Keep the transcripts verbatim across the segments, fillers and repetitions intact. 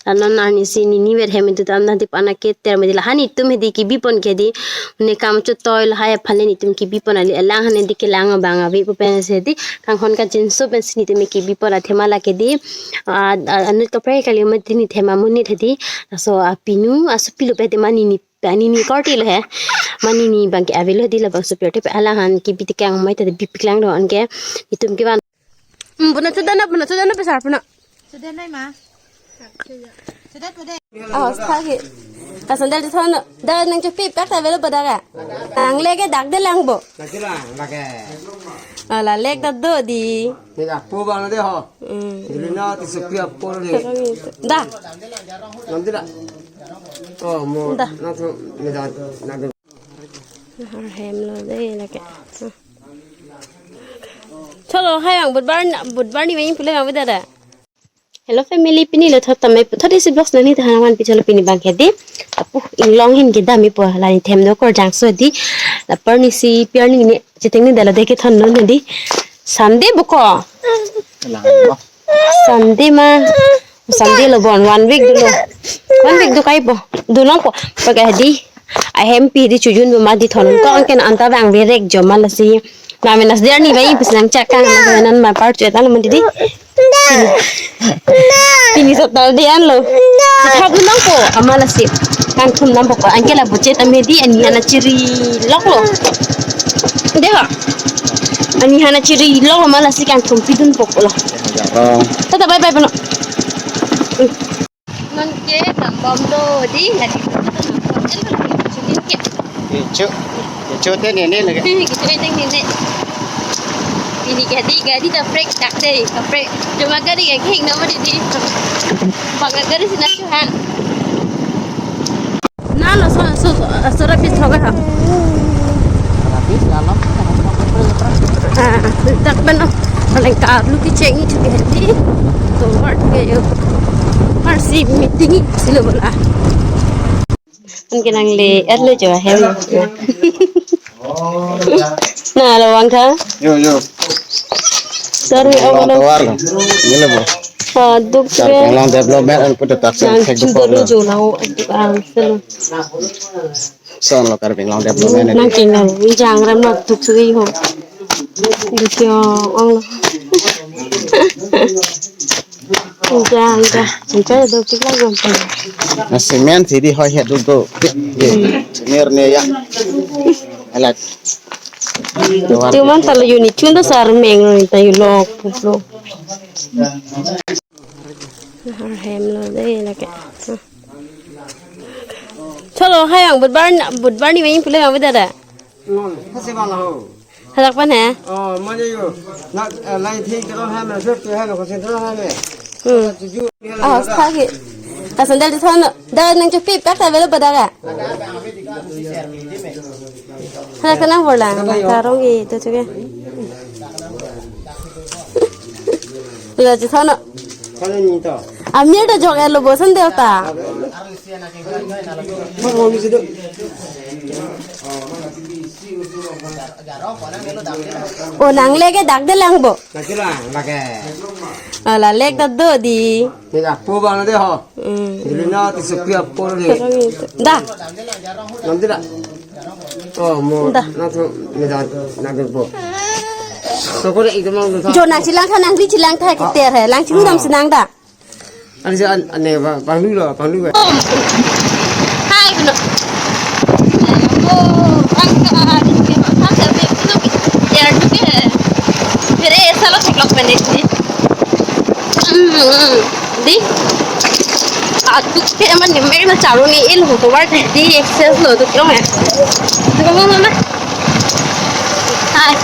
La non arnisi nini ver hem itu tam na tip anak keter medi la han itum hedi kibipon ke di. Ne kam chotoi lahai aphan le nitum kibipon ali alang han hedi kelang abang avi pu pen si hedi. Kanghon kachinso pen si nitum kibipon athema la ke di. Ah, ah, anut kaprek kali mati ni thema monit hedi. Laso apinu, aso pilo pe tema nini, nini korte lo he. Ma nini bang ke avelo hedi labangso pilo te pe alang han kibi tekang mai ta bipiklang do anke. Itum kevan. Hmm, puna chodana, puna chodana pesar puna. Sudah nai ma. Sudah sudah. Ah, stage. Ka sandal di sana. Da nang chopi pek ta velo pada ka. Ang lege dak de lang bo. Lagi lang, lagi. Ah, la lek ta do di. Ni apo bang de ho. Hmm. Dulu na ti sepi apo ni. Da. Nanti dah. Oh, mau. Da. Nanti ni dah. Nanti. Har hem lo de lake. Cholo hai ang budbar, budbar ni main pule ang bida da. Hello family, pini lo thot tamai thot isi vlogs nani tahan wan pi cholo pini bang hedi. Apu inglong hin ke dami po la ni them do kor jangso di. La par ni si piar ni ni cheteng ni dala de ke thon non di. Sunday boko. Lang. Sunday ma. Sunday lo bon, one week dolo. One week do kai po. Do nong po. Paga di. Ahem pi di chujun bo ma di thon. Ko angken anta bang berek jo ma lasi. Na menas dia ni bai pis nang chakang na nan ma part chu etan mo di. Pini Saturday an lo. Thap nang po ama lasi. Kangthum nang po angke la buche ta medi ani hana chiri lok lo. Deha. Ani hana chiri lok ama lasi kangthum pidun po lo. Tata bye bye pano. Non ke nambom do di lagi. Shooting ke. Ichu. Ichu te ne ne lagi. Ichu te ne ne. Pini gari, gari ta brake tak de, ka brake. Cuma gari yang hing nama di di. Bangga gari sina chuhan. Na lo so so so rapi thoga ha. Rapi dalam. Ah, tak beno. Paling karlu ki chengi chuki hati. To work ke yo. Har si meeting silo bola. An kenang le, at le jo hem. Na lo wang kha. Yo, yo. Sorry, Long awal. Tower lo. Ini lo, bo. Ha, duk Sar ke. Penglong development and put the tax and Nang take the chudo lo problem. Jo na o, duk ang selo. Son lo Karbi Anglong development. Nang kenang, jang ram na duk sugi ho. Duk yo, ang lo. Enja, enja. Enja do tik lang gampang. Na cement si di hoi het do do. Ye. Mer ne ya. Alat. Tuman talo unit chun do sar meng ro ta yu lok lo. Har hem lo de lake. Cholo hai ang budbar budbar ni main pule ang bida da. Ngon, kasi bang ho. Hadak pan he? Oh, mana yo? Nak, eh, lain thing terus ha, mana sir tu ha, nak kosin terus ha, mana? Hmm. Tujuh. Ah, stage. Ka sandal di sana. Da nang chopi pek ta velo pada ka. Hadak kanang bolang, karong itu juga. Lo di sana. Sana ni to. Amir da jok elo bosan delta. Bang, bang, di situ. O nang lege dak de lang bo. Lagi lang, lagi. Ala lek ta do di. Ni apo bang de ho. Hmm. Dulu na ti sepi apo ni. Da. Nanti dah. Oh, mau. Da. Nanti ni dah nak bo. So ko de itu mau. Jo nang chilang tha nang ri chilang tha keter he. Lang chilu dam senang da. Ani si an ane ba panglu lo, panglu ba. Hai, kuno. Oh, ang ka, ang ka, ang ka, ang ka, ang ka, ang ka, ang ka, phere salo theklok pen ni. Hmm, di. Atuk ke man ni mek na charu ni il ho to war di excess lo to kilo me. To mama mama. Hai.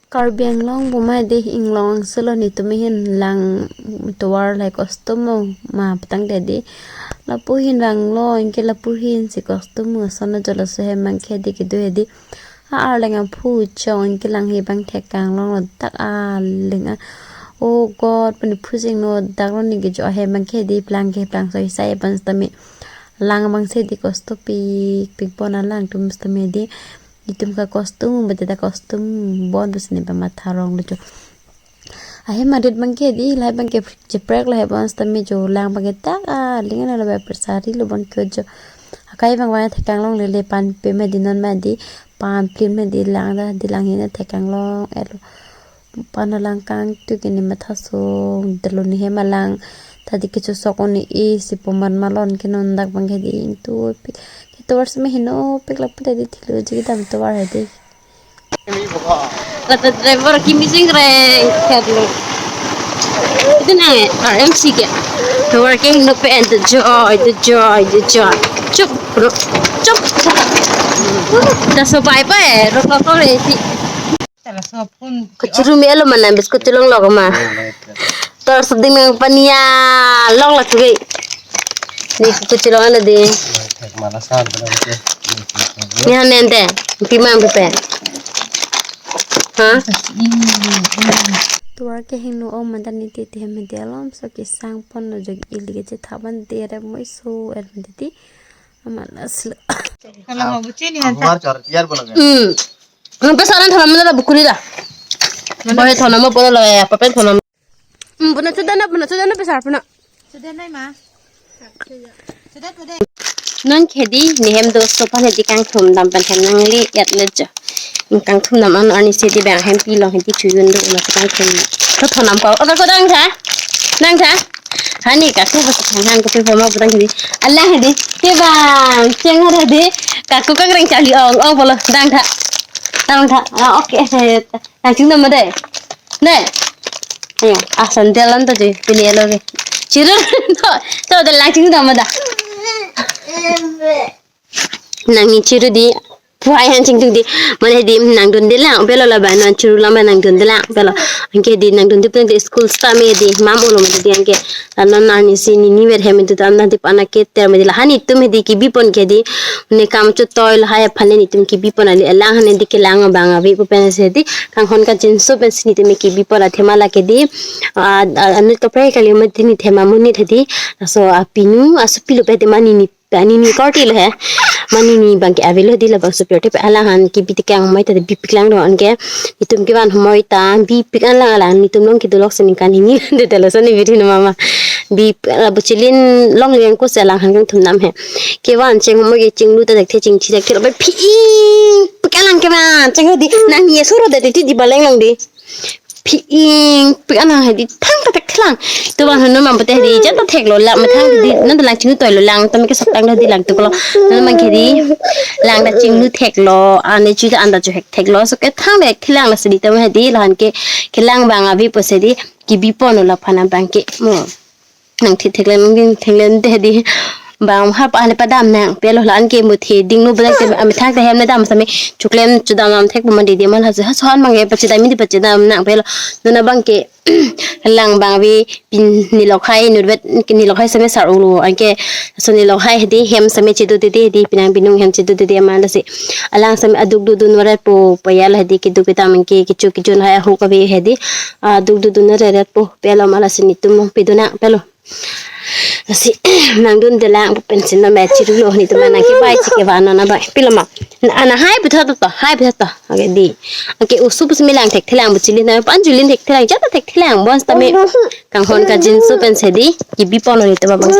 Karbi Anglong buma de inglong selo nitum ahin lang tovar lai kostumo ma patang de di. Lapu ahin rang lo anke lapu ahin si kostumo sono jolo so hem angke de kedo he di. A arleng aphu chong anke lang he bang thek kang long lo dak a ling a. Oh God, pani phu sing no dak lo ni kejo ahem angke di plang ke plang so isai ban stami. Lang bang se di kosto pik pik bon alang tum stami di. Itum ka costume, bete ta costume bon pusi ne pamatha rong lo cho. Ahem arit abangke di, lahai abangke cheprek lahai bonsitame jo lang abangke dak aling an lo ba persari lo bon kyo jo. Akai abang abang thekang longle le pan pe me di non me di pan plin me di lang da di lang hina thekang long elo. Pan alang kangtu ke ne matha song delo ne hem alang ta di kecho sok oni isi poman malon ke non dak abangke di ingtu pi. Ke tovar seme heno pik lak pute di thilo ji dam tovar he di. Lata driver kimi jing re khat lo. Itu na R M C ke. The working no pen the joy, the joy, the joy. Chup, bro. Chup. Dah so bye bye. Rok rok rok re si. Kachirumi elo mana biscuit chulong lok ma. Tor suding nang pania long lak ke. Ni kuchilong ano di. Mana san pernah ke. Ni han nente. Pima ampe pe. Ha? Tovar ke hingno om mantan ni titi hem dia lom so ke sang pon lo jog ili ke chethaban de re moi so er menti. Amala silo. Kalau mau bucin ni hanta. Keluar cor tiar pun lagi. Hmm. Ang pesanan thonam na bukuli da. Bohe thonam mo polo lagi apa pen thonam. Hmm, puna sudah na, puna sudah na besar puna. Sudah na ma. Sudah sudah. Non ke di ne hem do so pan di kangthum dam pen hem nangli yat le jo. Kangthum dam an arni si di bang hem pilong di chuyun do na kangthum. To thonam ko. Oda ko dang tha. Dang tha. Hani ka tu bas han han ko pe poma budang di. Allah di. Ke bang, cheng ha di. Ka ko kang reng chali ong ong bolo dang tha. Dang tha. Ah, okay. Nang chingdam ma dei. Dei. Ayo, ah, sandal an to je, pini elo ke. Chiru to, to da lang chingdam ma da. Nang ni chiru di, puhai han chingtung di. Mane di nangdun de lang, pelo la ba nang chiru la ba nangdun de lang, pelo. Anke di nangdun di pen di school sta me di, mam ulo ma di anke. Lanon arni si nini ver hem itu tam nanti pana ke ter medi lahan itum hedi kibi pon ke di ne kam chutoi lahai aphan le nitum kibi pon ali alang hane di kelang abang ave pu pen si di kanghon kachinso pen si nitum kibi pon athema lake di, ah, ah, anut kaprek kali mati ni thema monit hedi. Laso apinu aso pilo pe tema nini, nini korte lo he. Mane ni abangke avelo di labang super te pe alang han kibi tekang mai ta bipik lang do anke. Nitum kevan homoi ta bipik alang alang nitum long kedo lok si ningkan hini de telo soni biri no mama. Bipik la buchilin long yang ko si alang han kangthum dam he. Kevan cheng homoi ke chinglu ta dekthe chingchi dekthe lo bai phi ing pik alang kevan cheng di nang ni suro de ti di baleng long di. Phi ing pik alang he di thang ta thek thelang. Tovar hanu mam pute di jan ta thek lo la ma thang di nan ta lang chinglu toi lo lang ta me ke sak tang di lang tu ko lo. Nan mang ke di lang ta chinglu thek lo ane chu ta an ta chu hek thek lo so ke thang de thelang la si di ta me di lahan ke kelang abang ave pu si di kibi pon lo la phan abangke mo. Nang thi thek le nang ding thek le de di bang ha pa ne padam nang pelo la anke mo the ding no bang te am thang te hem ne dam sami chuklen chudam am thek puma di di man ha ha so han mang ke pachedam di pachedam nang pelo nuna abangke lang abang ave pini lokhai nurvet ni lokhai sami sar ulo anke so ni lokhai di hem sami chedu di di pinang pinung hem chedu di di man si alang sami aduk du dun warat po payal hedi kidu kitam anke kichu kichun hai ahuk ave hedi aduk du dun warat po pelo mala si nitum piduna pelo. Si nangdun de lang pensin na me chiru lo nitum nang ke bai chike vano na bai. Pilo ma. Ana hai pitha to, hai pitha to. Oke di. Oke usu pus milang thek thelang buchili na pan julin thek thelang jata thek thelang bonsitame kanghon kachinso pen si di kibi pon nitum abang.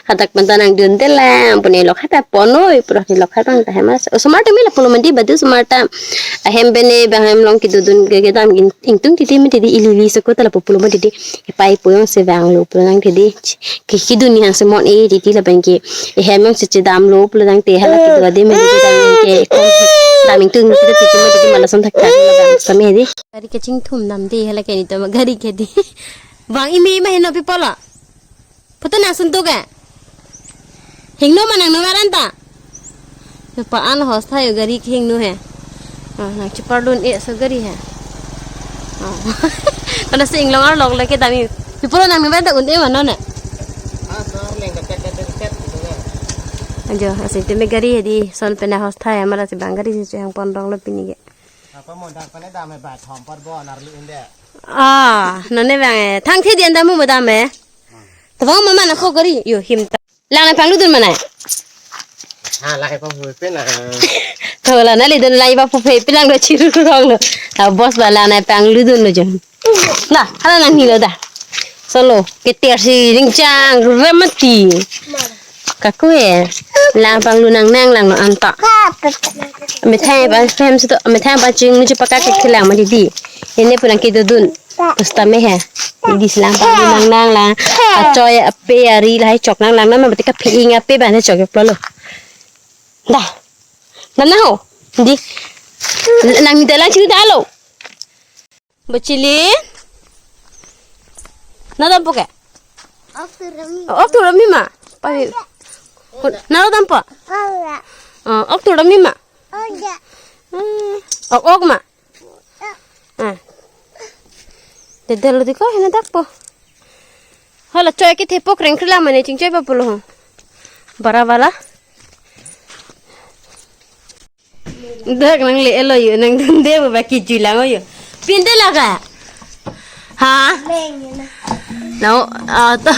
Hadak penta nangdun de lang puni lok hata ponoi pura ni lok hata ta hemas. Osomar ta mila pulo mandi badu somar ta. Ahem bene bang hem long kidu dun ke kedam ingtung titi miti di ili ili soko ta la pulo mandi di. Epai puyong si vang lo pulo nang tedi. Ke kidu ni hang semon e titi labang ke. Ehem yong si chedam lo pulo nang te hala kidu ade me di dam ke kom dam ingtung titi titi me titi mala son thak thak labang sami di. Gari kachingthum dam di hala ke nitum gari ke di. Bang imi ima heno pi polo. Photo nang suntuk ke. Hingno ma nang no maran ta. Yo pa an hos tha yo gari hingno he. Ah, nang chipar dun e so gari he. Ah. Kana se inglong arlok le kedam i. Pipolo nang no maran ta un e ma non ne. Ajo, asi teme gari he di son pena hos tha ya mara si bang gari si hang pon rong lo pini ke. Apa mo dak pane dam e ba thom par bo nar lu inde. Ah, none bang e. Thang thi di anda mo dam e. Tabang mama na ko gari yo him ta. Lang na panglu dun mana? Ha, lang e panglu pe na. Ko la na le dun lai ba pu pe pilang do chiru rong lo. Ta boss ba lang na panglu dun lo jong. Da, hala nangnilo da. Solo, keter si ringchang, remati. Kaku he. Lang panglu nangnang lang no anta. Methang pa hem sito, methang pa ching nuju paka ke khilang ma didi. Ene pulang ke dodun. Pusta me he. Didi si lang panglu nangnang lang. Achoi ape ari lahai chok nang lang na ma bati kaphi ing ape ban he chok yok lo. Da. Nana ho. Di. Nang ni dalang chini dalo. Bachili. Na dampo ke? Ok tu rami. Oh, ok tu rami ma. Pavi. Na dampo? Ola. Oh, ok tu rami ma. Ola. Hmm. Ok ok ma. Ah. Dedel di ko hena dakpo. Hala choi ke thepo kreng krela mane chingchoi pa pulo ho. Bara bala. Dak nang le elo yo, nang dunde bo ba kijui lang yo. Pinde laga. Ha? Meng na. No, ah, to.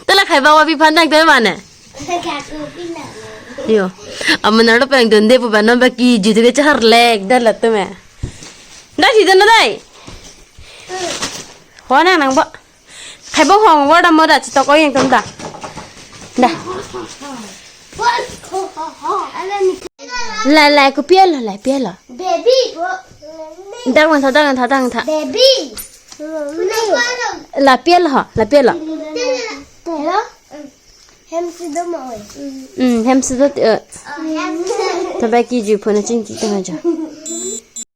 Tela khai ba wa bi pandang te mane. Kaku pina. Yo. Amanar lo peng dunde bo ba non ba kijui de chahar lek da la to me. Da si dan dai. Ho nang nang bo. Khai bo hong war da mo da chitok oyeng tum da. Da. La la ko pielo la pielo. Baby. Dang man tha dang tha dang tha. Baby. La pielo ho la pielo. Hello. Hem si do ma oi. Hmm, hem si do. Hem si do. Tabai kijui phone chingki tang aja.